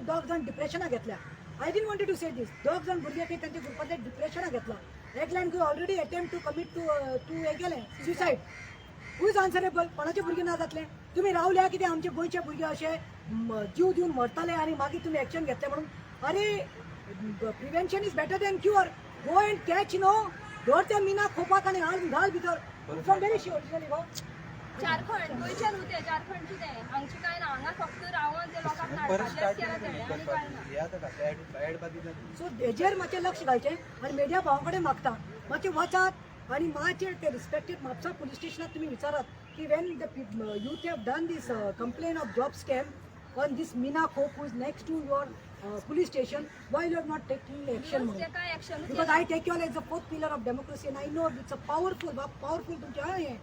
दोग जाण डिप्रेशनाक घेतल्या. I didn't wanted to say this. दोग जाण भुरगे खंय तांच्या ग्रुपांतले डिप्रेशनाक घेतला. एकल्यान खंय already attempt to commit to हें केलें, suicide. Who is answerable? कोणाचे भुरगे ना जातले? तुमी रावल्या कितें आमचे गोंयचे भुरगे अशे जीव दिवन मरताले आनी मागीर तुमी एक्शन घेतले म्हणून? अरे, prevention is better than cure. Go and catch, no? धर त्या मिना खोपाक आनी घाल घाल भितर. From where she originally go? Jharkhand. गोंयचे न्हू ते, झारखंडचे ते. हांगचे काय ना. हांगा फक्त रावन ते लोकांक परत नाडपाचेंच स्टार्ट केलां तेणें आनी काय ना. हे आतां घातले ऍड बादी. सो हेजेर मातशें लक्ष घालचें आनी मिडिया भावां कडेन मागता, मातशें वचात आनी मातशें ते रिस्पेक्टेड म्हापसा पुलीस स्टेशनात तुमी विचारात की when the youth have done this complain of job scam on this Meena Khop, who is next to your police station, why you have not taking action म्हणून. ते काय action. Because I take you all as a fourth pillar of democracy and I know it's a powerful, powerful तुमचें आहा हें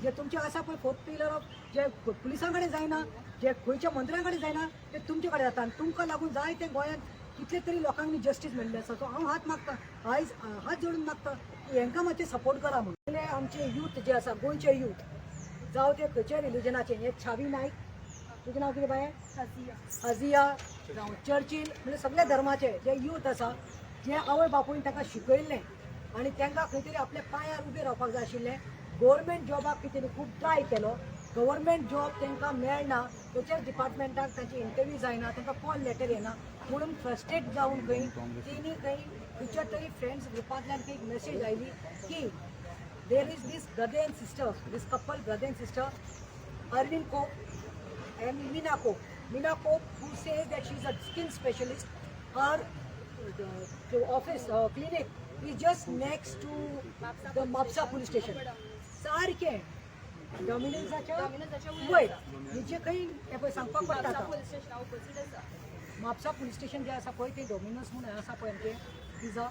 जे तुमचें आसा पळय fourth pillar of, जे पुलिसां कडेन जायना, जे खंयच्या मंत्र्यां कडेन जायना, ते तुमचे कडेन जाता आनी तुमकां लागून जाय ते गोंयांत कितले तरी लोकांनी जस्टीस मेळ्ळें आसा. सो हांव हात मागता आयज, हात जोडून मागता की हेंकां मातशें सपोर्ट करा म्हणून. आमचे यूथ जे आसा, गोंयचे यूथ जावं ते खंयच्या रिलिजनाचे, हे छावी नायक, तुजें नांव कितें बाये? हजिया जावं चर्चील, म्हणजे सगळ्या धर्माचे जे यूथ आसा, जे आवय बापूयन तांकां शिकयल्लें आनी तांकां खंय तरी आपल्या पांयार उबें रावपाक जाय आशिल्लें, गव्हर्मेंट जॉबाक कितें खूब ट्राय केलो, गव्हर्मेंट जॉब तांकां मेळना, खंयच्याच डिपार्टमेंटाक तांची इंटरव्यू जायना, तांकां कॉल लेटर येना म्हणून फ्रस्ट्रेट जावन खंय तेणी खंय खंयच्या तरी फ्रेंड्स ग्रुपांतल्यान खंय मेसेज आयली की there is this brother and sister, this couple, brother and sister, Arvind Khop and Meena Khop. Meena Khop, who says that she's a skin specialist, her the office, clinic is just next to the Mapsa police station. सारकें डॉमिनोजाच्या डॉमिनोजाच्या वयर वयर. आसा. हेजे खंय हें पळय सांगपाक पडटा म्हापसा आतां. पुलीस स्टेशना ऑपोजीट आसा. म्हापसा पुलीस स्टेशन जें आसा पळय, तें डॉमिनोज म्हूण आसा पळय आमचें पिझा,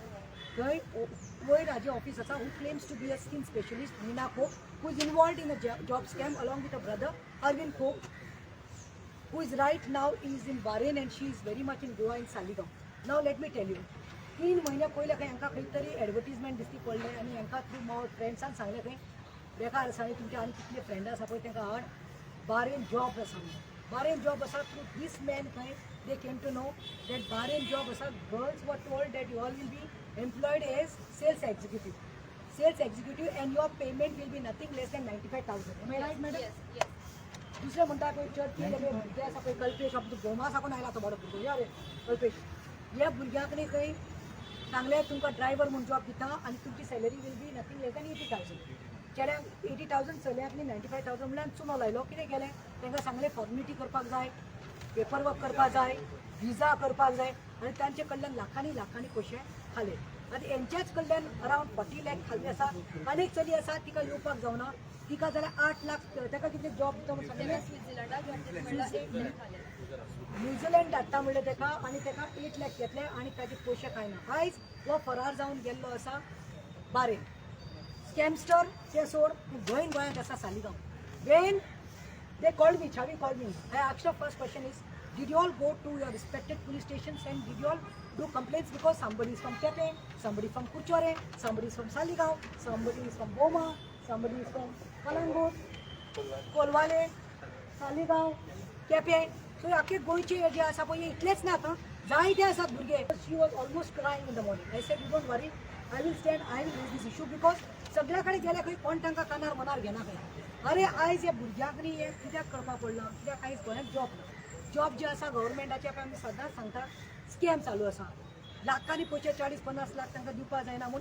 थंय वयर हाजें ऑफीस आसा. Who claims to be a skin specialist, Meena Khop, who is involved in a job scam along with a brother, Arvind Khop, who is right now is in Bahrain and she is very much in Goa, in Saligao. Now let me tell you, 3 म्हयने पयले खंय हांकां खंय तरी advertisement दिसती पडलें आनी हांकां थ्रू मावथ फ्रेंड्सान सांगलें खंय, बेकार आसा आनी तुमचे आनी कितले फ्रेंड आसा पळय तांकां हाड, बारेन जॉब आसा म्हणून. बारेन जॉब आसा. थ्रू दीस मॅन खंय they came to know that Bahrain job आसा. Girls were told that you all will be employed as sales executive and your payment will be nothing less than 95,000. Am I right, madam? Yes. दुसरें म्हणटा पळय चर्ची भुरगे आसा पळय, कल्पेश, आमचो भोमा साकून आयला तो बरो भुरगो. या रे कल्पेश, ह्या भुरग्याक न्ही खंय सांगलें, तुमकां ड्रायव्हर म्हूण जॉब दिता आनी तुमची salary will be nothing less than 80,000. चेड्यांक 80,000, चलयांक न्ही 95,000 म्हणल्यार चुनो लायलो. कितें केलें, तांकां सांगलें फॉर्मेलिटी करपाक जाय, पेपर वर्क करपाक जाय, विजा करपाक जाय आनी तांचे कडल्यान लाखांनी लाखांनी पयशे खाले. आनी हेंच्याच कडल्यान अरावंड 40 लॅक खाल्ले आसा. आनी एक चली आसा, तिका येवपाक जावना, तिका जाल्यार 8 लाख, ताका कितें जॉब दिता म्हणून सांगलें. स्वित्झर्लंडाक घातले म्हणल्यार 8 लॅक खाले. न्यूझीलंड धाडटा म्हणलें ताका आनी ताका 8 लॅक घेतले आनी ताचे पयशे कांय ना. आयज हो फरार जावन गेल्लो आसा बारेन. स्कॅमस्टर ते सोड, गोंयन गोंयांत आसा, Saligao. When they called me, Chavi called me, I asked her, first question is, did you all go to your respected police stations and did you all do complaints? Because somebody is from Quepem, somebody from Curchorem, somebody is from Saligao, somebody is from Bhoma, somebody is from Calangute, Colvale, Saligao, Quepem. So आख्खे गोंयचे जे आसा पळय, इतलेच ना, आतां जायते आसात भुरगे. She was almost crying in the morning. I said, you don't worry, I will stand, I will raise this issue, because सगळ्या कडेन गेल्या खंय कोण तांकां कानार मनार घेना खंय. अरे, आयज हे भुरग्यांक न्ही हें कित्याक करपाक पडलां? कित्याक आयज गोंयांत जॉब ना. जॉब जे आसा गव्हर्मेंटाचे, आमी सदांच सांगता, स्कॅम चालू आसा. लाखांनी पयशे, 40-50 लाख तांकां दिवपाक जायना म्हूण.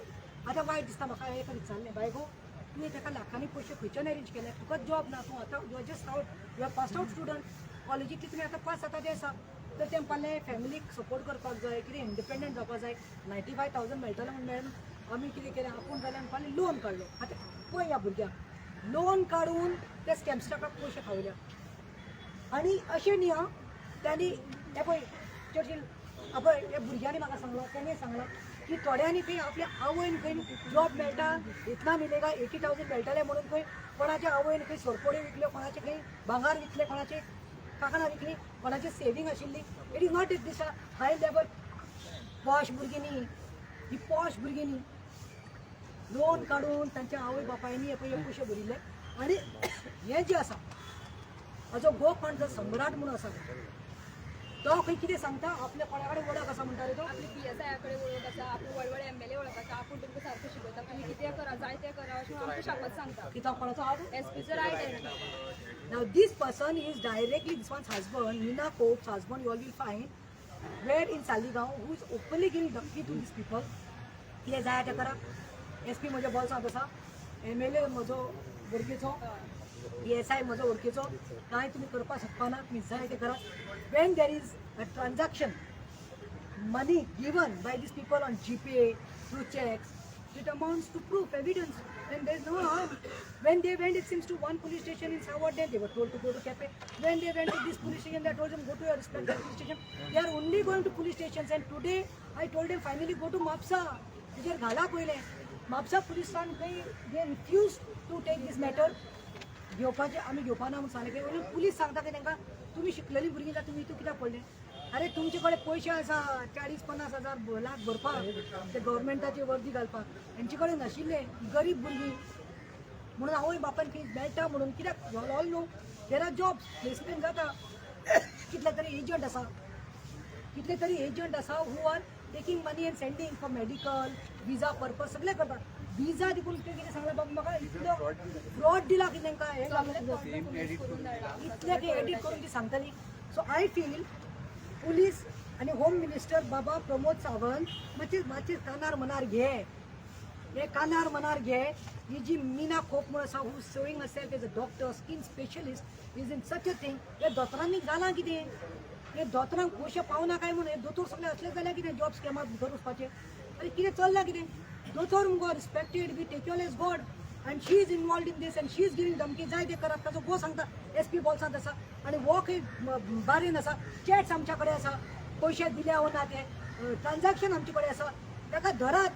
आतां वायट दिसता म्हाका. हांवें एका विचारलें, बाय गो, तुवें ताका लाखांनी पयशे खंयच्यान अरेंज केले? तुकाच जॉब ना, तूं आतां you are just out, you are pass out student, कॉलेजींतली तुमी आतां पास जाता ते आसा. तर तें म्हणलें, फॅमिलीक सपोर्ट करपाक जाय, कितें इंडिपेंडंट जावपाक जाय, 95,000 मेळटलें म्हूण मॅडम आमी कितें केलें, आपूण जाल्यार म्हणपाक लोन काडलो. आतां पळय, ह्या भुरग्यांक लोन काडून त्या स्कॅमस्टराक पयशे खावयल्या. आनी अशें न्ही आं, त्यांनी हे पळय चर्चील पळय, हे भुरग्यांनी म्हाका सांगलां, तेणें सांगलां की थोड्यांनी खंय आपल्या आवयन खंय जॉब मेळटा, इतना मिलेगा, 80,000 मेळटले म्हणून खंय कोणाच्या आवयन खंय सोरपोड्यो विकल्यो, कोणाचे खंय भांगार विकले, कोणाचे कांकणां विकली, कोणाची सेवींग आशिल्ली. It is not this high level posh भुरगीं न्ही ही, पॉश भुरगीं न्ही. लोन काडून तांच्या आवय बापायनी हे पळय हे पयशे भरिल्ले. आनी हें जें आसा, हाजो गोफंड जो सम्राट म्हणून आसा. तो खंय कितें सांगता, आपल्या कोणा कडेन वळख आसा म्हणटा रे तो. आपली पीएसआय कडेन वळख आसा, आपले वळवळ एमएलए वळख आसा, आपूण तुमकां सारकें शिकयता, तुमी कितें करा जाय तें करा अशें आमकां शापत सांगता. की तो कोणाचो हात. एसपीचो right hand. Now this person is directly this one's husband, Meena Khop's husband, you all will find where in Saligao, who is openly giving धमकी to these people. कितें जाय तें करा, एस पी म्हज्या बोल्सांत आसा, एम एल ए म्हजो वळखीचो, पी एस I म्हजो वळखीचो, कांय तुमी करपाक शकपाना, तुमी जाय तें करा. When there is a transaction, money given by these people on GPay, through checks, it amounts to proof, evidence, and there is no harm. When they went, it seems, to one police station in Savordem, they were told to go to Cafe. When they went to this police station, they told them go to your respective police station. They are only going to police stations, and today I told them finally go to Mapsa. तेजेर घाला पयलें म्हापसा पुलिसान खंय they refuse to take this matter. घेवपाचें आमी घेवपा ना म्हणून सांगलें की वयल्यान पुलीस सांगता की तांकां तुमी शिकलेलीं भुरगीं जाल्यार तुमी हितून कित्याक पडले? अरे, तुमचे कडेन पयशे आसा 40-50 हजार लाख भरपाक, ते गव्हर्मेंटाची वर्दी घालपाक. हेंचे कडेन नाशिल्ले, गरीब भुरगीं म्हणून आवय बापायन फीज मेळटा म्हणून. कित्याक, all know there are jobs, placement जाता. कितले तरी एजंट आसा, कितले तरी एजंट आसा who are taking money and sending for medical visa purpose. सगळे करतात. विजा देखून ते कितें सांगलें, बाबा म्हाका इतलो फ्रॉड दिला की तांकां हें घालून इतलें की एडीट करून ती सांगताली. सो I feel police आनी होम मिनिस्टर बाबा प्रमोद सावंत, मातशें मातशें कानार मनार घे, हे कानार मनार घे. ही जी मीना खोप म्हणून आसा, who showing herself as a doctor, skin specialist, is in such a thing. हे दोतोरांनी जालां कितें? हे दोतोरांक पयशे पावना काय म्हणून हे दोतोर सगळे असले जाल्यार कितें जॉब स्कॅमात भितर वचपाचे? आनी कितें चल्लां कितें? दोतोर मुगो respected, we take all as God, and she is involved in this and she is giving धमकी, जाय ते करात. ताचो गो सांगता एस पी बोल्सांत आसा आनी हो खंय बारीन आसा. चॅट्स आमच्या कडेन आसा, पयशे दिल्या वो ना ते ट्रान्झॅक्शन आमचे कडेन आसा. ताका धरात.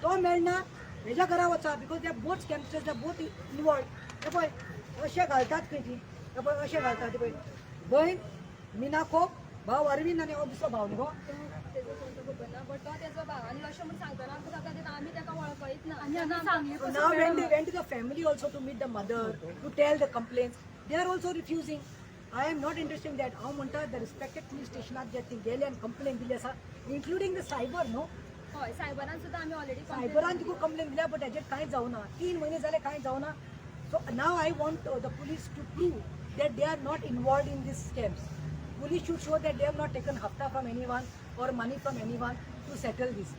तो मेळना, हेज्या घरा वचा, because they both scamsters, they both involved. हे पळय, अशे घालतात खंय ती. हे पळय, अशे घालतात. ते पळय, बहीण मिना खोप, भाव अरविंद आनी हो दुसरो भाव न्हू गो. तेजो कोण तो खबर ना, बट तो तेजो भाव आनी अशें म्हूण सांगतना आमकां जाता ते आमी ताका वळखयत ना आनी आमी सांगली. So now when they went to the family also to meet the mother, to tell the complaints, they are also refusing. I am not interested in that. हांव म्हणटा, the respected police स्टेशनात जे ती गेले आनी कंप्लेन दिली आसा, including the cyber, न्हू? हय, सायबरान सुद्दां आमी ऑलरेडी. सायबरान तुका कंप्लेन दिल्या, बट हेजेर कांय जावना. 3 म्हयने जाले, कांय जावना. So now I want the police to prove that they are not involved in this scams. Police should show that they have not taken हफ्ता from anyone or money from anyone to settle this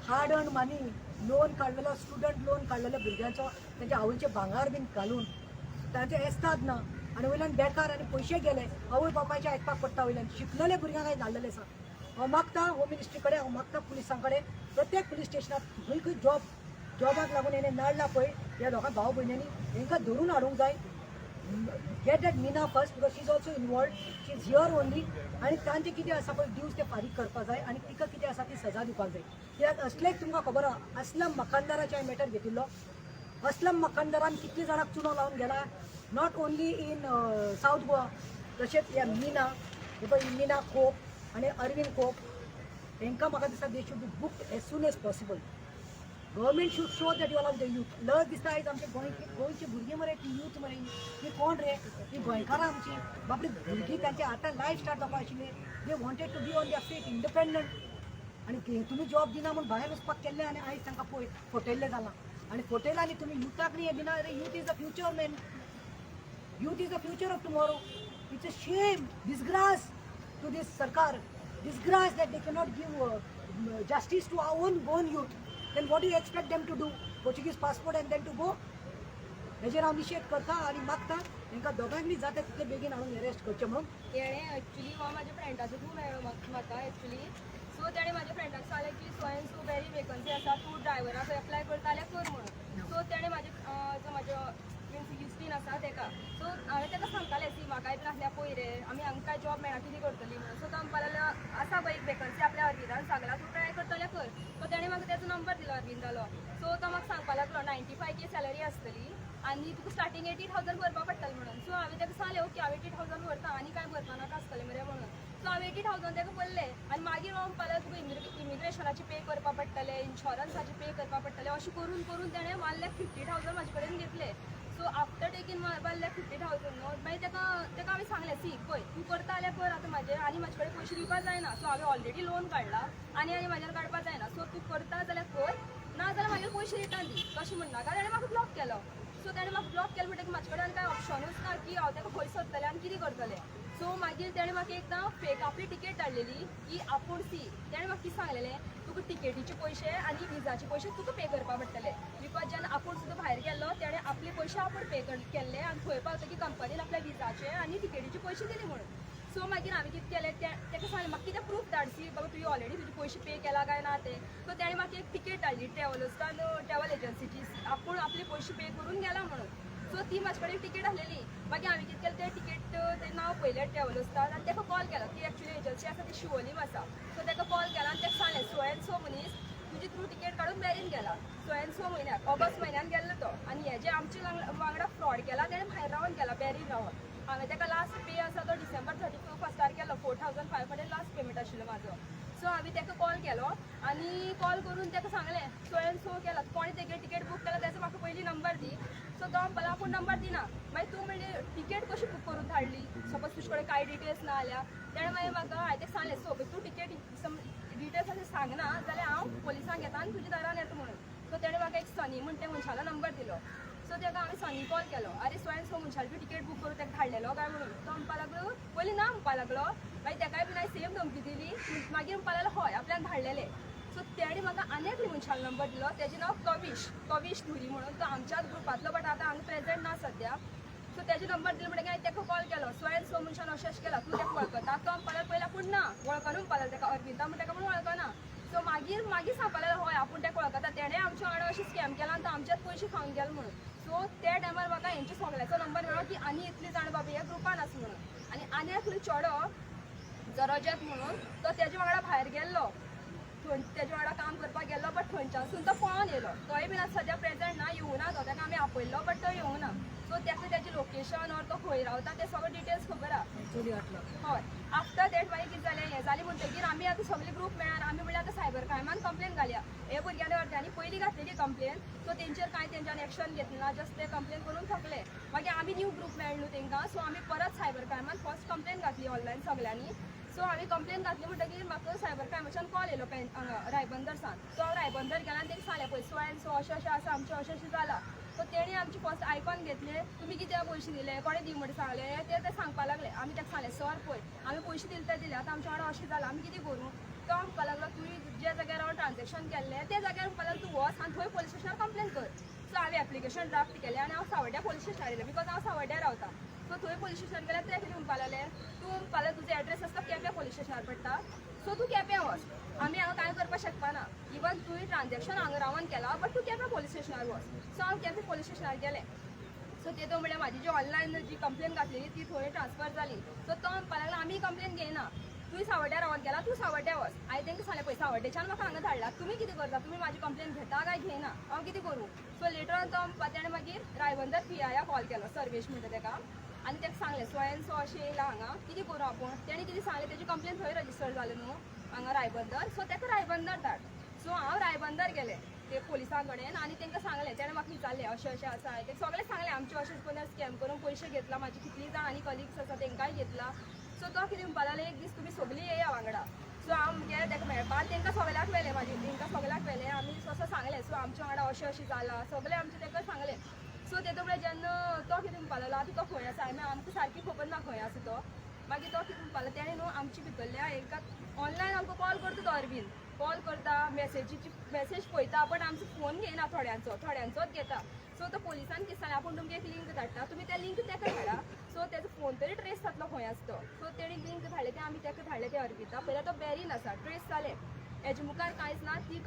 hard earn money. Loan काडलेलो, student loan काडलेलो भुरग्यांचो, तेंच्या आवयचें भांगार बीन घालून, तांचे एस्ताद ना आनी वयल्यान बेकार आनी पयशे गेले. आवय बापायचे आयकपाक पडटा. वयल्यान शिकलेले भुरग्यांक आयज धाडलेले आसा. हांव मागता होम मिनिस्ट्री कडेन, हांव मागता पुलिसां कडेन, प्रत्येक पुलीस स्टेशनात खंय खंय जॉब जॉबाक लागून हेणे नाडला पळय ह्या दोगां भाव भयण्यांनी, हेंकां धरून हाडूंक जाय. Get that Meena first, because she is also involved, she is here only. आनी तांचे कितें आसा पळय ड्यूज, ते फारीक करपाक जाय आनी तिका कितें आसा ती सजा दिवपाक जाय. कित्याक असलेच तुमकां खबर आहा, असलम मकानदाराचें हांवें मॅटर घेतिल्लो. असलम मकानदारान कितले जाणांक चुनो लावन गेला, not only in South Goa. तशेंच ह्या मीना, हे पळय, ही मीना खोप आनी अरविंद खोप, हेंकां म्हाका दिसता they should be booked as soon as possible. Government should show that you all the youth. लज दिसता आयज आमचे गोंय गोंयची भुरगीं मरे, ती यूथ मरे, ती कोण रे? ती गोंयकारां आमची बाबडी भुरगीं. तांचे आतां लायफ स्टार्ट जावपा आशिल्ली. They wanted to be on their feet, independent, आनी तुमी जॉब दिना म्हूण भायर वचपाक केल्लें आनी आयज तांकां पळय फटयल्लें जालां. आनी फटयलां आनी तुमी युथाक न्ही हें दिना. अरे, youth is the future, man. Youth is the future of tomorrow. It's a shame, disgrace to this sarkar, disgrace that they cannot give justice to our own youth. Then what do you expect them to do? Portuguese passport and then to go? हेजेर हांव निशेध करता आनी मागता, तांकां दोगांकूय जाता तितले बेगीन हाडून अरेस्ट करचें म्हणून. तेणें एक्चुली हो म्हाज्या फ्रेंडाचो थ्रू मेळ्ळो म्हाका एक्चुली. सो तेणें म्हाज्या फ्रेंडाक सांगलें की so and so very vacancy आसा, तूं ड्रायव्हराक एप्लाय करता जाल्यार कर म्हणून. सो तेणें म्हाजे जो म्हाजो मिन्स युस्टीन आसा तेका, सो हांवें तेका सांगतालें, सी म्हाकाय बी आसल्यार पळय रे, आमी हांगा काय जॉब मेळना, कितें करतली म्हणून. सो तो म्हणपाक लागलो, आसा गो एक वेकन्सी, आपल्या अरविंदान सांगला, तूं ट्राय करता जाल्यार कर. सो तेणें म्हाका तेजो नंबर दिलो अरविंदालो. सो तो म्हाका सांगपाक लागलो, 95K salary आसतली आनी तुका स्टार्टींग 80,000 भरपा पडटलें म्हणून. सो हांवें ताका सांगलें, ओके, हांव 80,000 भरता, आनी कांय भरपा नाका आसतलें मरे म्हणून. सो हांवें 80,000 ताका भरले आनी मागीर हांव म्हणपाक लागलो, तुका इमिग्रेशनाचे पे करपा पडटले, इन्शुरन्साचे पे करपा पडटले. अशें करून करून तेणें 1,50,000 म्हाजे कडेन घेतले. So after taking 1,50,000 न्हू, मागीर ताका हांवें सांगलें, सी पळय, तूं करता जाल्यार कर आतां म्हाजें आनी म्हाजे कडेन पयशे दिवपाक जायना. सो हांवें ऑलरेडी लोन काडला आनी आनी म्हाज्यान काडपाक जायना. सो तूं करता जाल्यार कर, ना जाल्यार म्हाजे पयशे रिटर्न दी. तशें म्हणनाका. ताणें म्हाका ब्लॉक केलो. सो ताणें म्हाका ब्लॉक केलो म्हणटकीर म्हाजे कडेन आनी कांय ऑप्शनूच ना की हांव ताका खंय सोदतलें आनी कितें करतलें. सो मागीर तेणें म्हाका एकदां फेक आपली टिकेट धाडलेली की आपूण, सी, तेणें म्हाका कितें सांगलेलें, तुका टिकेटीचे पयशे आनी विजाचे पयशे तुका पे करपा पडटले, because जेन्ना आपूण सुद्दां भायर गेल्लो तेणें आपले पयशे आपूण पे केल्ले आनी थंय पावतकीर कंपनीन आपल्या विजाचे आनी टिकेटीचे पयशे दिले म्हणून. सो मागीर हांवें कितें केलें, तें ताका सांगलें, म्हाका कितें प्रूफ धाडसी बाबा तुवें ऑलरेडी तुजे पयशे पे केला काय ना ते. सो तेणें म्हाका एक टिकेट धाडली ट्रॅवलर्सान, ट्रॅवल एजन्सीची, आपूण आपले पयशे पे करून गेला म्हणून. सो ती म्हाजे कडेन टिकेट आसलेली. मागीर हांवें कितें केलें, तें टिकेट तें नांव पळयलें ट्रॅवलर्सान आनी ताका कॉल केलो. ती एक्चुली एजन्सी आसा ती शिवोलीम आसा. सो ताका कॉल केला आनी ताका सांगलें, सो एन सो मनीस तुजी थ्रू टिकेट काडून बॅरीन गेला सो एन सो म्हयन्याक, ऑगस्ट म्हयन्यान गेल्लो तो, आनी हे जे आमचे वांगडा फ्रॉड केला तेणें भायर रावन केला, बॅरीन रावन. हांवें ताका लास्ट पे आसा तो डिसेंबर 31 केलो, 4,500 लास्ट पेमेंट आशिल्लो म्हाजो. सो हांवें ताका कॉल केलो आनी कॉल करून ताका सांगलें, सो एन सो केला, कोणें तेगे टिकेट बूक केला तेजो म्हाका पयलीं नंबर दी. सो तो म्हणपाक लागलो आपूण नंबर दिना. मागीर तूं म्हणली टिकेट कशी बूक करून धाडली, सपोज तुजे कडेन कांय डिटेल्स ना जाल्यार? तेणें मागीर म्हाका, हांवें ताका सांगलें, सो तूं टिकेट डिटेल्स अशें सांगना जाल्यार हांव पोलिसांक घेता आनी तुज्या दारान येता म्हणून. सो तेणें म्हाका एक सनी म्हण ते मनशालो नंबर दिलो. सो ताका हांवें सनी कॉल केलो, आरे, सो एन सो मनशालो बी टिकेट बूक करून ताका धाडलेलो काय म्हणून. तो म्हणपाक लागलो, पयलीं ना म्हणपाक लागलो, मागीर ताकाय बीन हांवें सेम धमकी दिली. मागीर म्हणपाक लागलो हय, आपल्यान धाडलेले. सो तेणें म्हाका आनी एकले मनशालो नंबर दिलो, तेजें नांव कवीश, कवीश धुरी म्हणून. तो आमच्याच ग्रुपांतलो, बट आतां हांगा प्रेझेंट ना सद्या. सो तेजे नंबर दिलो म्हणटकीर हांवें ताका कॉल केलो, सो एन सो मनशान अशें अशें केलां, तूं ताका वळखता? तो म्हणपाक लागलो पयलीं आपूण ना वळखना म्हणपाक लागलो ताका, अर्पिता म्हण ताका पूण वळखना. सो मागीर मागीर सांगपाक लागलो हय, आपूण ताका वळखता, तेणें आमच्या वांगडा अशें स्कॅम केला आनी तो आमच्याच पयशे खावन गेलो म्हणून. सो त्या टायमार म्हाका हेंच्या सगळ्याचो नंबर मेळ्ळो की आनी इतले जाण बाबा ह्या ग्रुपान आसा म्हणून. आनी आनी एकलो चेडो जो रजत म्हणून, तो तेजे वांगडा भायर गेल्लो, थंय तेजे वांगडा काम करपाक गेल्लो, बट थंयच्यानसून तो पळोन येयलो. तोय बीन आतां सद्या प्रेझेंट ना, येवना तो. ताका आमी आपयल्लो बट तो येवना. सो ताका तेजें लोकेशन ऑर तो खंय रावता ते सगळे डिटेल्स खबर आहा. एक्चुअली 8 लाख. हय. आफ्टर that मागीर कितें जालें, हें जालें म्हणटकीर आमी आतां सगळे ग्रूप मेळ्ळा आमी म्हणल्यार आतां सायबर क्रायमान कंप्लेन घालया. हे भुरग्यांनी अर्द्यांनी पयलीं घातलेली कंप्लेन. सो तेंचेर कांय तेंच्यान एक्शन घेतलें ना, जस्ट ते कंप्लेन करून थकले. मागीर आमी न्यू ग्रूप मेळ्ळे न्हू तेंकां, सो आमी परत सायबर क्रायमान फर्स्ट कंप्लेन घातली ऑनलायन सगळ्यांनी. सो हांवें कंप्लेन घातली म्हणटकीर म्हाका सायबर क्रायमाच्यान कॉल येयलो पेन हांगा रायबंदर सान. सो हांव रायबंदर गेलें आनी तेंकां सांगलें, पळय, सो एन सो अशें अशें आसा, आमचें अशें अशें जालां. सो तेणी आमची फर्स्ट आयकॉन घेतले, तुमी कित्याक पयशे दिले, कोणें दी म्हणून सांगलें, ते ते सांगपाक लागले. आमी ताका सांगलें, सर पळय, आमी पयशे दिले ते दिले, आतां आमच्या वांगडा अशें जालां, आमी कितें करूं? तो म्हणपाक लागलो, तुवें ज्या जाग्यार हांव ट्रान्झेक्शन केल्लें त्या जाग्यार म्हणपाक लागलो तूं वच आनी थंय पोलीस स्टेशनार कंप्लेन कर. सो हांवें एप्लिकेशन ड्राफ्ट केलें आनी हांव सावड्ड्या पोलीस स्टेशनार येयलें, because हांव सावड्ड्या रावता. सो थंय पोलीस स्टेशनार गेल्यार ते कितें म्हणपाक लागले, तूं म्हणपाक लागलो तुजो एड्रेस आसता केप्यां पोलीस स्टेशनार पडटा, सो तूं केप्यां वच, आमी हांगा कांय करपाक शकपाना. इवन तुवें ट्रान्झेक्शन हांगा रावन केलां, बट तूं केप्यां पोलीस स्टेशनार वच. सो हांव केपें पोलीस स्टेशनार गेलें. सो ते तो म्हणल्यार म्हाजी जी ऑनलायन जी कंप्लेन घातलेली ती थंय ट्रान्सफर जाली. सो तो म्हणपाक लागलो आमी कंप्लेन घेयना, तुवें सावड्ड्या रावन केला, तूं सावड्ड्या वच. हांवें तांकां सांगलें, पळय, सावड्डेच्यान म्हाका हांगा धाडला, तुमी कितें करता? तुमी म्हाजी कंप्लेन घेता काय घेयना? हांव कितें करूं? सो लेटर ऑन तो तेणें मागीर रायबंदर पी आयाक कॉल केलो, सर्वेश म्हणटा तेका, आनी ताका सांगलें, सो एन सो अशें येयलां हांगा, कितें करूं आपूण? तेणें कितें सांगलें, तेजी कंप्लेन थंय रजिस्टर जालें न्हू हांगा रायबंदर, सो ताका रायबंदर धाड. सो हांव रायबंदर गेलें ते पोलिसां कडेन आनी तांकां सांगलें. तेणें म्हाका विचारलें अशें अशें आसा, ते सगळें सांगलें, आमचें अशेंच कोणी स्कॅम करून पयशे घेतला, म्हाजी कितलीं जाण आनी कलिग्स आसा तेंकांय घेतला. सो तो कितें म्हणपाक लागलो, एक दीस तुमी सगळीं येया वांगडा. सो हांव गेलें ताका मेळपाक, तांकां सगळ्याक व्हेलें, म्हाजी तांकां सगळ्याक व्हेलें. आमी असं सांगलें, सो आमच्या वांगडा अशें अशें जालां, सगळें आमचें ताका सांगलें. सो तेतून म्हळ्यार जेन्ना तो कितें म्हणपाक लागलो, आतां तो खंय आसा आमी आमकां सारकी खबर ना खंय आसा तो. मागीर तो कितें म्हणपाक लागलो, तेणें न्हू आमचे भितरल्या एका ऑनलायन आमकां कॉल करता तो अरविंद, कॉल करता, मेसेजीची मेसेज पळयता, बट आमचो फोन घेयना थोड्यांचो, थोड्यांचोच घेता. सो तो पोलिसान कितें सांगलें, आपूण तुमकां एक लिंक धाडटा, तुमी त्या लिंक ताका धाडा, सो तेजो फोन तरी ट्रेस जातलो खंय आसा तो. सो तेणी लिंक धाडले ते आमी ताका धाडले ते अर्पिता. पयल्यार तो बॅरीन आसा ट्रेस जालें. हेजे मुखार कांयच ना. ती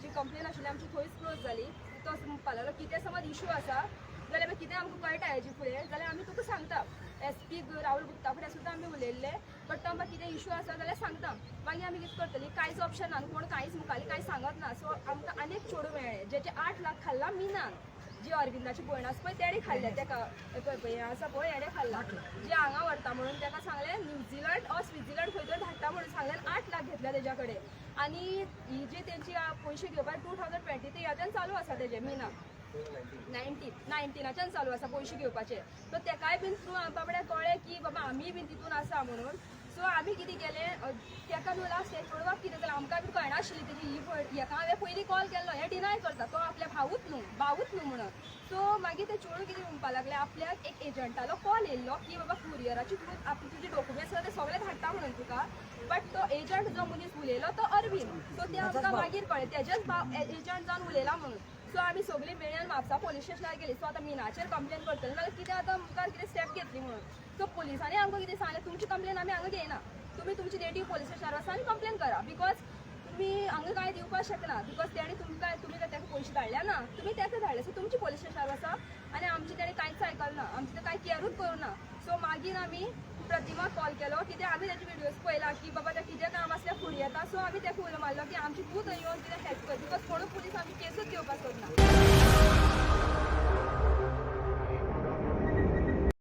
जी कंप्लेन आशिल्ली आमची थंयच क्लोज जाली. तो म्हणपाक लागलो, कितें समज इशू आसा जाल्यार मागीर कितें आमकां कळटा हेजे फुडें जाल्यार आमी तुका सांगता. एस पी राहुल गुप्ता फुडें सुद्दां आमी उलयल्ले, बट तो आमकां कितें इशू आसा जाल्यार सांगता. मागीर आमी कितें करतली, कांयच ऑप्शन ना, कोण कांयच मुखाल्ली कांय सांगत ना. सो आमकां आनी एक चेडूं मेळ्ळें जेचे 8 लाख खाल्ला मिनान, जी अरविंदाची भयण आसा पळय, तेणें खाल्लें तेका. पळय पळय, हें आसा पळय, हेणें खाल्लां. जे हांगा व्हरता म्हणून तेका सांगलें, न्यूझिलंड ऑर स्वित्झर्लंड खंय तरी धाडटा म्हणून सांगलें आनी 8 लाख घेतले तेज्या कडेन. आनी ही जी तेंची पयशे घेवपाक 2023 याच्यान चालू आसा तेजें मिना. नायन्टीनाच्यान चालू आसा पयशे घेवपाचे. सो तेकाय बीन थ्रू आमकां बाबड्याक कळ्ळें की बाबा आमी बीन तितून आसा म्हणून. सो आमी कितें केलें, तेका न्हू लास्ट चेडवाक कितें जालें आमकां बीन कळनाशिल्ली तेजी ही हेका हांवें पयलीं कॉल केल्लो, हे डिनाय करता तो आपल्या भावूच न्हू, भावूच न्हू म्हणून. सो मागीर ते चेडूं कितें म्हणपाक लागलें, आपल्याक एक एजंटालो कॉल येयल्लो की बाबा कुरियराची थ्रू आपली तुजे डॉक्युमेंट्स आसा ते सगळे धाडटा म्हणून तुका. बट तो एजंट जो मनीस उलयलो तो अरविंद. सो ते आमकां मागीर कळ्ळें तेजेच एजंट जावन उलयला म्हणून. सो आमी सगळीं मेळून म्हापसा पोलीस स्टेशनार गेली. सो आतां मिनाचेर कंप्लेन करतले नाल्यार कितें आतां मुखार कितें स्टेप घेतली म्हणून. सो पोलिसांनी आमकां कितें सांगलें, तुमची कंप्लेन आमी हांगा घेयना, तुमी तुमची नेटीव पोलीस स्टेशनार वचा आनी कंप्लेन करा, because तुमी हांगा कांय दिवपाक शकना, because तेणी तुमकां तुमी ताका पयशे धाडले ना, तुमी ताका धाडले. सो तुमची पोलीस स्टेशनार वचा. आनी आमची तेणी कांयच आयकलें ना, आमची ते कांय केरूच करूं ना. सो मागीर आमी प्रतिमाक कॉल केलो, कित्याक आमी तेजे व्हिडियोज पळयला की बाबा ते कितें काम आसल्यार फुडें येता. सो आमी तेका उलो मारलो की आमची तूं थंय येवन कितें हेल्प कर, because कोणूच पुलीस आमची केसूच घेवपाक सोदना.